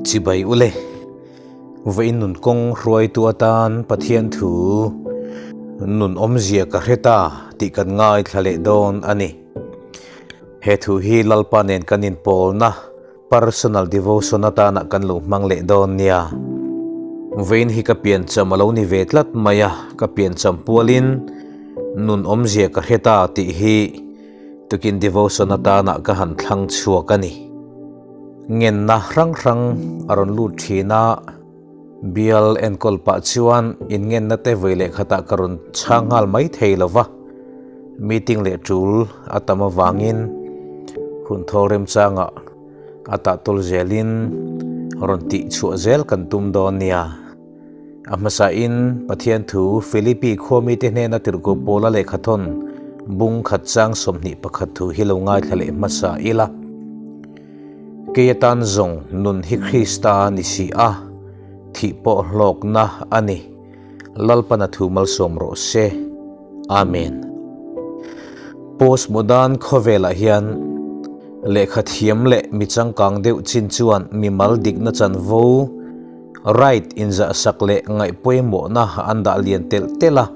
Chibai ule, vawiin nun kawng hruaitu atan Pathian thu nun awmzia ka hre ta tih kan ngaithla leh dawn a ni. He thu hi Lalpa nen kan inpawlna personal devotion atana kan lo hmang leh dawn nia. Vawiin hi ka piancham a lo ni ve tlat mai a, ka piancham pualin nun awmzia ka hre ta tih hi tukin devotion atana ka han thlang chhuak a ni. Ngenna hrang hrang a rawn lut thin a, bial enkawl pah chuan inngenna te vawi leh khatah ka rawn chhang nghal mai thei lo va, meeting leh tul a tam avangin hun thawl remchangah a tah tawl zelin rawn tih chhuah zel kan tum dawn nia. A hmasain Pathian thu Philippi khuamite hnena tirhkoh Paula lehkhathawn bung khat chang 21 thu hi lo ngaithla leh hmasa ila. Kei atan zawng nun hi Krista a ni si a, thih pawh hlawkna a ni. Lalpana thu malsawm rawh se. Amen. Postmodern khawvelah hian lehkha thiam leh mi changkang deuh chin chuan mimal dikna chanvo, Right inzahsak leh ngaih pawimawhna an dah lian telh telh a,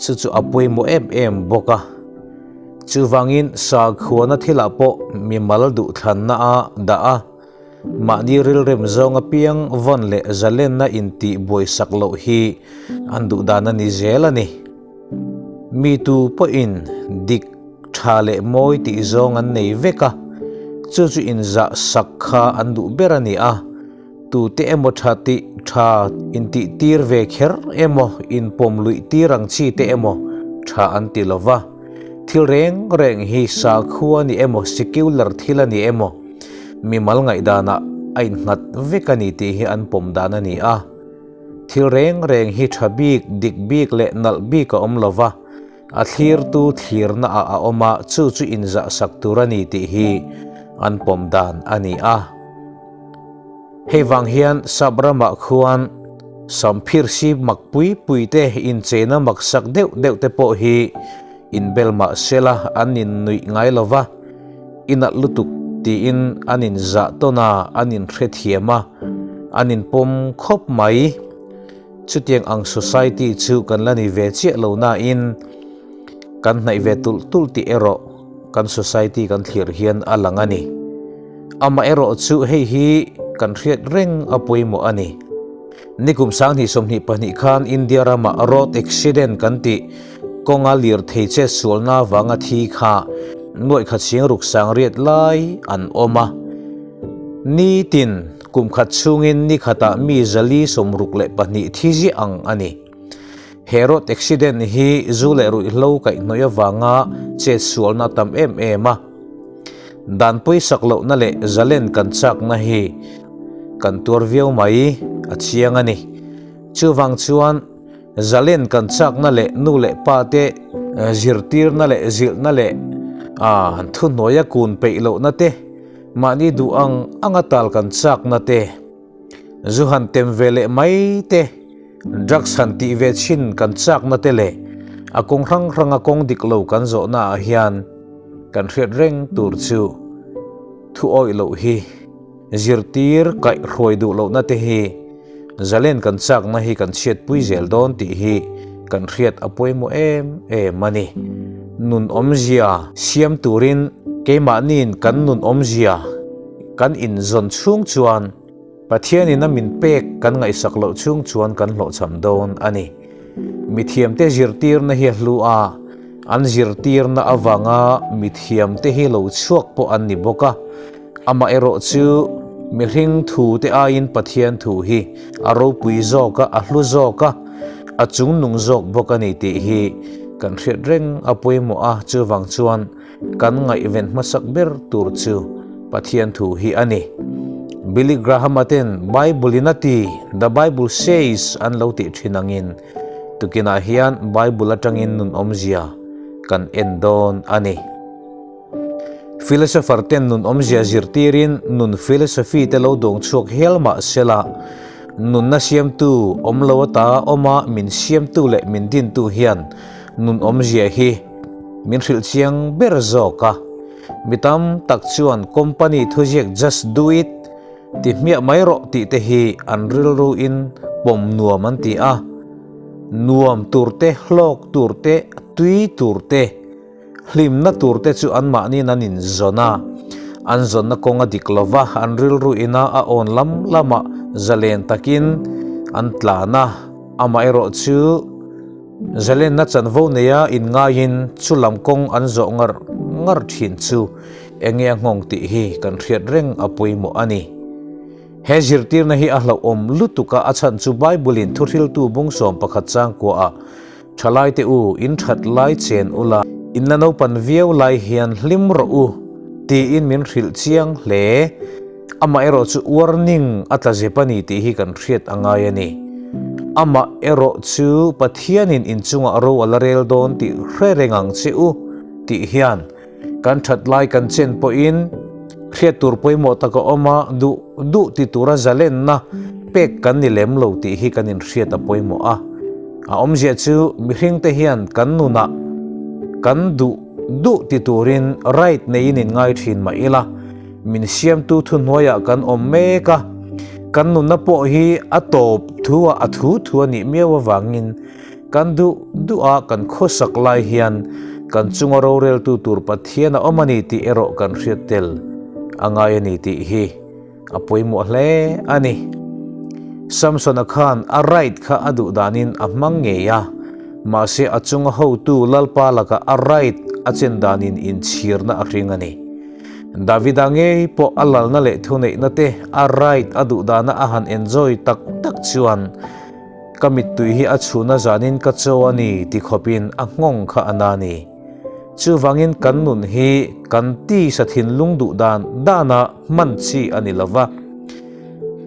chu chu a pawimawh em em bawk a. Chuvangin sakhuana thilah pawh mimal duhthlanna a dah a, mahni rilrem zawng apiang vawn leh zalenna intih buaisak loh hi an duhdan a ni zel a ni. Mi tu pawhin dik, tha leh mawi tih zawng an nei vek a, chu chu inzahsak kha an duh ber a ni a, tute emaw tha tih tha intih tir ve kher emaw inpawm luih tir ang chi te emaw tha an ti lo va, thil reng reng hi sakhua a ni emaw secular thil a ni emaw mimal ngaihdanah a innghat vek a ni tih hi an pawm dan a ni a. Thil reng reng hi tha bik, dik bik leh nalh bik a awm lo va, a thlirtu thlirna ah a awm a, chu chu inzahsak tur a ni tih hi an pawm dan a ni a. Hei vang hian sap ramah khuan samphir si mak pui pui te incheina maksak deuh deuh te pawh hi inbel mah sela an innuih ngai lo va, i nalh lutuk tiin an inzah tawn a, an inhrethiam a, an inpawm khawp mai. Chutiang ang society chu kan la ni ve chiah lo nain kan hnaih ve tulh tulh tih erawh kan society kan thlir hian a lang a ni. Amaherawh chu hei hi kan hriat reng a pawimawh a ni. Nikum 2022 khan India ramah road accident kan tih kawnga lirthei che sualna avanga thi kha nuaih khat sing ruk sang riat lai an awm a. Nitin kum khat chhungin ni khatah mi 462 thi ziah ang a ni. He road accident hi zu leh ruihhlo kaihhnawih avanga chet sualna a tam em em a. Dan pawisak lohna leh zalen kan chakna hi kan tuar viau mai a chiang a ni. Chuvang chuan zalen kan chakna leh nu leh pa te zirtirna leh zilhna leh an thuhnuaia kun peih lohna te, mahni duh ang anga tal kan chakna te, zu han tem ve leh mai te, drugs han tih ve chhin kan chakna te leh a kawng hrang hranga kawng dik lo kan zawhna ah hian kan hriat reng tur chu thu awih loh hi zirtir kaih hruai duh lohna te hi zalen kan chakna hi kan chhiatpui zel dawn tih hi kan hriat a pawimawh em em a ni. Nun awmzia siam turin keimahniin kan nun awmzia kan inzawn chhung chuan Pathianin a min pek kan ngaihsak loh chhung chuan kan hlawhchham dawn a ni. Mithiamte zirtirna hi a hlu a, an zirtirna avanga mithiamte hi lo chhuak pawh an ni bawk a. Amaherawh chu mihring thute aiin Pathian thu hi a ropui zawk a, a hlu zawk a, a chungnung zawk bawk a ni tih hi kan hriat reng a pawimawh a, chuvang chuan Kan ngaihven hmasak ber tur chu Pathian thu hi a ni. Billy Graham-a ten Bible-in a ti, The Bible says, an lo tih thin angin tukinah hian Bible atangin nun awmzia kan en dawn a ni. Philosopher ten nun awmzia zirtirin nun philosophy te lo dawng chhuak hial mah sela, nunna siamtu awm lo ata awma min siamtu leh min dintu hian nun awmzia hi min hrilh chiang ber zawk a. Mi tam tak chuan company thuziak Just Do It! Ti hmiah mai rawh tih te hi an rilru in pawm nuam an ti a. Nuam tur te, hlawk tur te, tui tur te, hlimna tur te chu anmahniin an inzawn a. An zawnna kawng a dik lo va, an rilru ina a awn lam lamah zalen takin an tlan a. Amaherawhchu zalenna chanvo neia inngaiin chu lam kawng an zawh ngar ngar thin chu enge a nghawng tih hi kan hriat reng a pawimawh a ni. He zirtirna hi a hlauhawm lutuk a, a chhan chu Bible-in thuhriltu bung 11 changkuaah Thalaite u, in that lai chen ula, in la naupan viau lai hian hlim rawh u, tiin min hrilh chiang hle. Amah erawh chu warning a tla zep a ni tih hi kan hriat a ngai a ni. Amah erawh chu Pathianin inchungah ro a la rel dawn tih hre reng ang che u tih hian kan that lai kan chen pawhin hriat tur pawimawh tak a awm a, duh duh ti tura zalenna pek kan ni lem lo tih hi kan inhriat a pawimawh a. A awmzia chu mihringte hian kan nunah kan duh duh ti turin right neiin inngai thin mah ila, Min siamtu thuhnuaiah kan awm mek a, kan nunna pawh hi a tawp thu a, a thu thu a nih miau avangin kan duh duh a kan khawsak lai hian kan chunga roreltu tur Pathian a awm a ni tih erawh kan hriat tel a ngai a ni tih hi a pawimawh hle a ni. Samsona khan a right kha a duh danin a hmang ngei a, mahse a chunga hotu Lalpa lakah a right a chen danin inchhirna a hring a ni. Davida ngei pawh a lalna leh thuneihna te a right a duh dana a han enjoy tak tak chuan ka mittui hi a chhuna zanin ka cho a ni ti khawpin a nghawng kha a na ni. Chuvangin kan nun hi kan tisa thinlung duh dan dana hman chi a ni lova,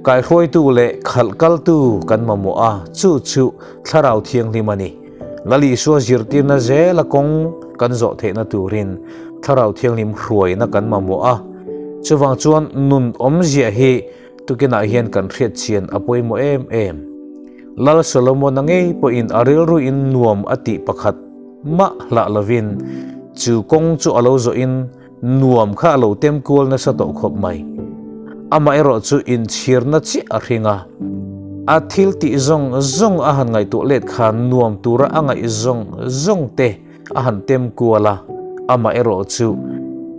kaihruaitu leh khalh kaltu kan mamawh a, chu chu Thlarau Thianghlim a ni. Lal Isua zirtirna zela kawng kan zawh theihna turin Thlarau Thianghlim hruaina kan mamawh a, chuvang chuan nun awmzia hi tukinah hian kan hriat chian a pawimawh em em. Lal Solomona ngei pawhin a rilruin nuam a tih pakhat mah hlah lovin chu kawng chu a lo zawhin Nuam kha a lo tem kual nasa tawh khawp mai. Amaherawh chu inchhirna chiah a hring a, a thil tih zawng zawng a han ngaihtuah let khan nuam tura a ngaih zawng zawng te a han tem kual a, amaherawh chu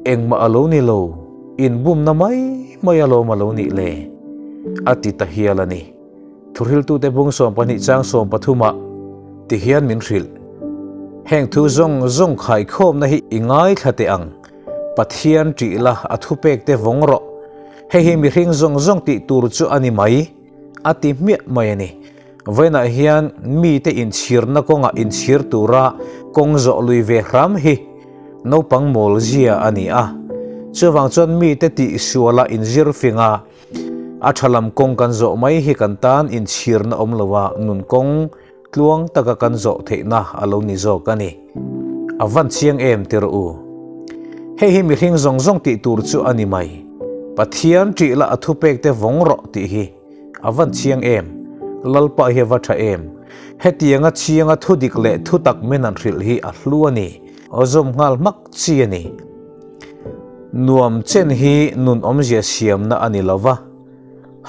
engmah a lo ni lo, inbumna mai mai alawm a lo nih le, a ti ta hial a ni. Thuhriltute bung 12 chang 13 ah ti hian min hrilh. Heng thu zawng zawng khaikhawmna hi i ngaithla teh ang. Pathian ṭih la, a thupek te vawng rawh. Hei hi mihring zawng zawng tih tur chu a ni mai, a ti hmiah mai a ni. Vawiinah hian mite inchhirna kawngah inchhir tura kawng zawh lui ve hram hi naupang mawl zia a ni a. Chuvang chuan mite tihsualah inzir fing a, A tha lam kawng kan zawh mai hi kan tan inchhirna awm lo a, nun kawng tluang taka kan zawh theihna a lo ni zawk a ni. A van chiang em ti rawh u. Hei hi mihring zawng zawng tih tur chu a ni mai. Pathian ṭih la a thupek te vawng rawh tih hi a van chiang em. Lalpa hi a va ṭha em. Hetianga chianga thudik leh thutak min han hrilh hi a hlu a ni. Aw zawm nghal hmak chi a ni. Nuam chen hi nun awmzia siamna a ni lo va,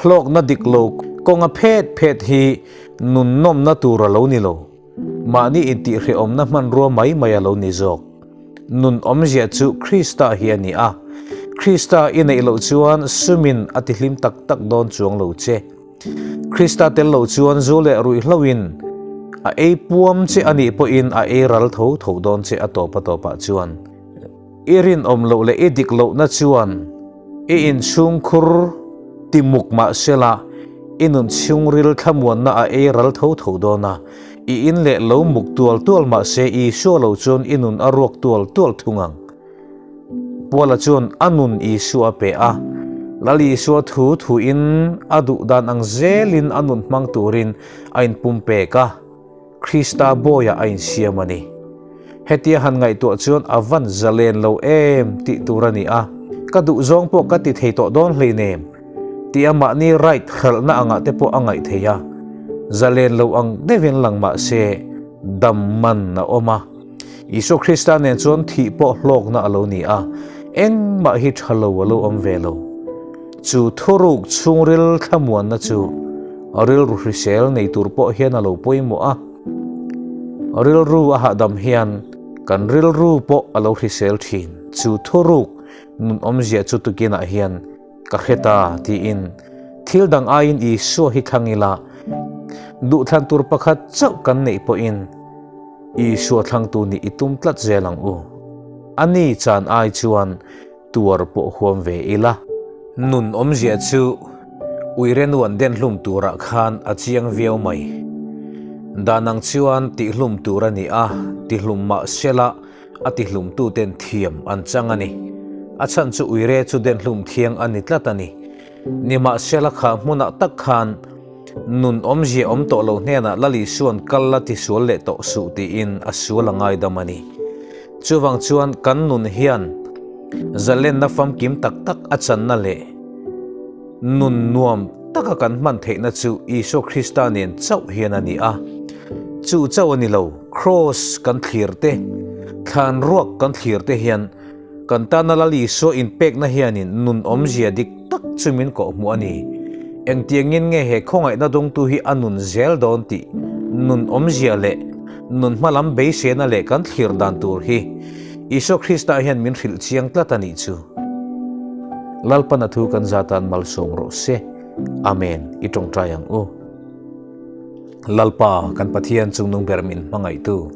hlawkna dik lo kawnga phet phet hi nun nawmna tur a lo ni lo, mahni intihhrehawmna hmanrua mai mai a lo ni zawk. Nun awmzia chu Krista hi a ni a, Krista i neih loh chuan sumin a tihlim tak tak dawn chuang lo che. Krista tel lo chuan zu leh ruihhloin a ei puam che a nih pawhin a ei ral tho tho dawn che a tawp a tawpah chuan. I rinawm loh leh i dik lohna chuan i inchhungkhur ti muk mah sela i nun chhungril thlamuanna a ei ral tho tho dawn a, i in leh lo muk tual tual mah se Isua lo chuan i nun a ruak tual tual thung ang. Puala chuan a nun Isua a pe a, Lal Isua thu thuin a duh dan ang zelin a nun hmang turin a inpumpek a. Krista bawiah a insiam a ni. Hetia han ngaihtuah chuan a van zalen lo em tih tur a ni a, ka duhzawng pawh ka ti thei tawh dawn hleinem tia mahni right hralhna angah te pawh a ngaih thei a, zalen lo ang deuhin lang mah se dam man a awm a. Isua Krista nen chuan thih pawh hlawkna a lo ni a, engmah hi tha lo a lo awm ve lo. Chu thuruk chhungril thlamuanna chu rilru hrisel nei tur pawh hian a lo pawimawh a. Rilru a hahdam hian kan rilru pawh a lo hrisel thin. Chu thuruk nun awmzia chu tukinah hian ka hre ta tiin thil dang aiin Isua hi thlang ila, duhthlan tur pakhat chauh kan neih pawhin Isua thlangtu nih i tum tlat zel ang u. A ni chan ai chuan tuar pawh huam ve ila. Nun awmzia chu uirenu an den hlum turah khan a chiang viau mai. Dan ang chuan tihlum tur a ni a, tihlum mah sela a tihlumtuten thiam an chang a ni. A chhan chu uire chu den hlum thiang a ni tlat a ni. Nimahsela kha hmunah tak khan nun awmzia awm tawh lo hnenah Lal Isua'n kal la tisual leh tawh suh tiin a sual a ngaidam a ni. Chuvang chuan kan nun hian zalenna famkim tak tak a channa leh nun nuam taka kan hman theihna chu Isua Krista nen chauh hian a ni a. Chu chauh a ni lo, Kraws kan thlir te, thlan ruak kan thlir te hian Kan tana Lal Isua inpekna hianin nun awmzia dik tak chu min kawhhmuh a ni. Engtiangin nge he khawngaihna dawngtu hi a nun zel dawn tih nun awmzia leh nun hmalam beisena leh kan thlir dan tur hi Isua Krista hian min hrilh chiang tlat a nih chu. Lalpan a thu kan zatan malsawm rawh se. Amen. I tawngtai ang u. Lalpa kan Pathian chungnung ber min hmangaihtu.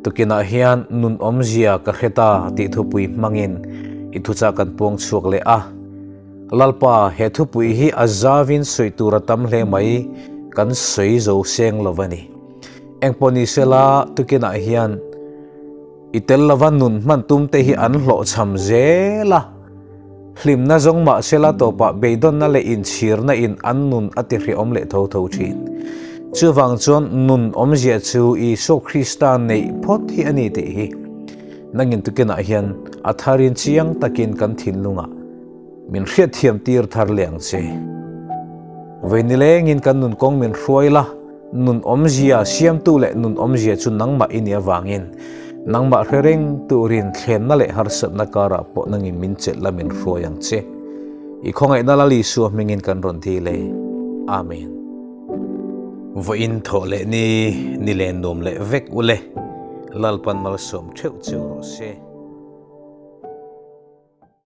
Tukinah hian nun awmzia ka hre ta tih thupui hmangin i thuchah kan puang chhuak leh a. Lalpa, he thupui hi a zavin sawi tur a tam hle mai, kan sawi zo seng lo va ni. Engpawh ni sela, tukinah hian i tel lova nun hman tumte hi an hlawhchham zel a. Hlimna zawng mahsela tawpah beidawnna leh inchhirna in an nun a tihriawm leh tho tho thin. Chuvang chuan nun awmzia chu Isua Krista neih phawt hi a ni tih hi nangin tukinah hian a tharin chiang takin kan thinlungah min hriatthiam tir thar leh ang che. Vei nilengin kan nun kawng min hruai la. Nun awmzia siamtu leh nun awmzia chu nangmah i nih avangin nangmah hre reng turin thlenna leh harsatna karah pawh nangin min chelh la min hruai ang che. I khawngaihna Lal Isua hmingin kan rawn dil e. Amen. Vawiin thawh leh ni ni len nuam leh vek ule. Lalpan malsawm theuh cheu rawh se.